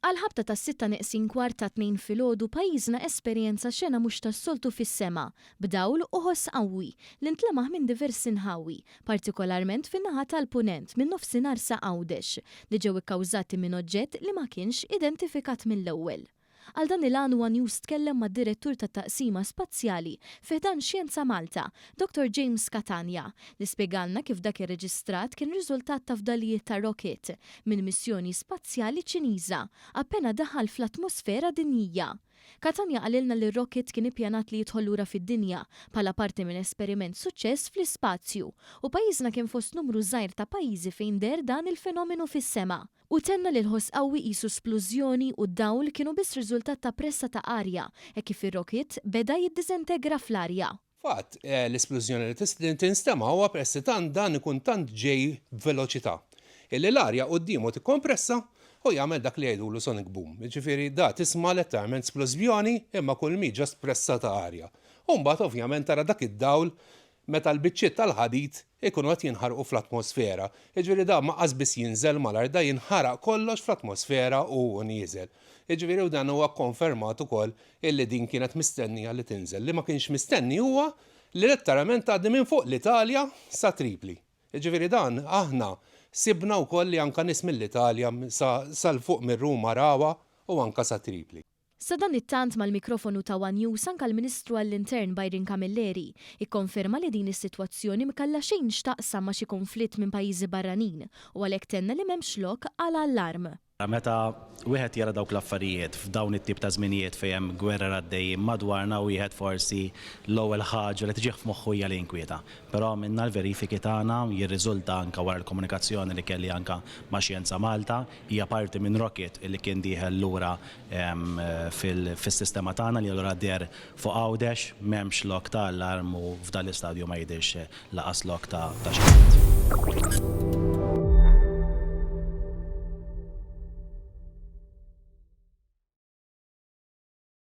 Għall-ħabta tas-sitta neqsin kwart tat-Tnejn filgħodu pajjiżna esperjenza xena mhux tas-soltu fis-sema, b'dawl u ħoss qawwi, li ntlemaħ minn diversi nħawi, partikolarment fin-naħa tal-Punent minn nofsinhar sa Għawdex, li ġew ikkawżati minn oġġett li ma kienx identifikat mill-ewwel. Għal dan il-għan one News tkellem mad-Direttur tat-Taqsima Spazjali fi ħdan Xjenza Malta, Dottor James Catania, li spjegalna kif dak irreġistrat kien riżultat ta' fdalijiet ta' rokit minn missjoni spazjali Ċiniża appena daħal fl-atmosfera dinjija. Catania qalilna li r-rokit kien ippjanat li jidħol lura fid-dinja bħala parti minn esperiment suċċess fl-ispazju u pajjiżna kien fost numru żgħir ta' pajjiżi fejn deher dan il-fenomenu fis-sema. Hu tenna li l-ħoss qawwi qisu splużjoni u d-dawl kienu biss riżultat ta' pressa ta' arja hekk kif ir-rokit beda jiddiżentegra fl-arja. Fatt, l-isplużjoni li tinstema' huwa peress li tant dan ikun tant ġej b'veloċità illi l-arja quddiemu tikkompressa u jagħmel dak li jgħidulu sonic boom. Jiġifieri da tisma' letteralment splużjoni imma kull mhi just pressa ta' arja. U mbagħad ovvjament tara dak id-dawl meta l-biċċiet tal-ħadid ikunu qed jinħarqu fl-atmosfera. Jiġifieri dan ma qas biss jinżel mal-art, dan jinħaraq kollox fl-atmosfera u hu nieżel. Jiġifieri u dan huwa kkonfermat ukoll illi din kienet mistennija li tinżel. Li ma kienx mistenni huwa li letteralment tgħaddi minn fuq l-Italja sa Tripli. Jiġifieri dan aħna sibna wkoll li anke nies mill-Italja sa 'l fuq minn Ruma rawha u anke sa Tripli. Sadanittant mal-mikrofonu ta' one News anke l-Ministru għall-Intern Byron Camilleri ikkonferma li din is-sitwazzjoni m'kellha xejn x'taqsam ma' xi konflitt minn pajjiżi barranin u għalhekk tenna li m'hemmx lok għal allarm. Meta wieħed jara dawk l-affarijiet f'dawn it-tip ta' żminijiet fejn hemm gwerer għaddejjin madwarna wieħed forsi l-ewwel ħaġa li tiġih f'moħħu hija li jinkwieta. Però għamilna l-verifiki tagħna, jirriżulta anke wara l-komunikazzjoni li kelli anke ma' Xjenza Malta, hija parti minn rocket li kien dieħel lura fis-sistema tagħna li allura deher fuq Għawdex, m'hemmx lok ta' allarm u f'dan l-istadju ma jidhirx laqas lok ta' xi.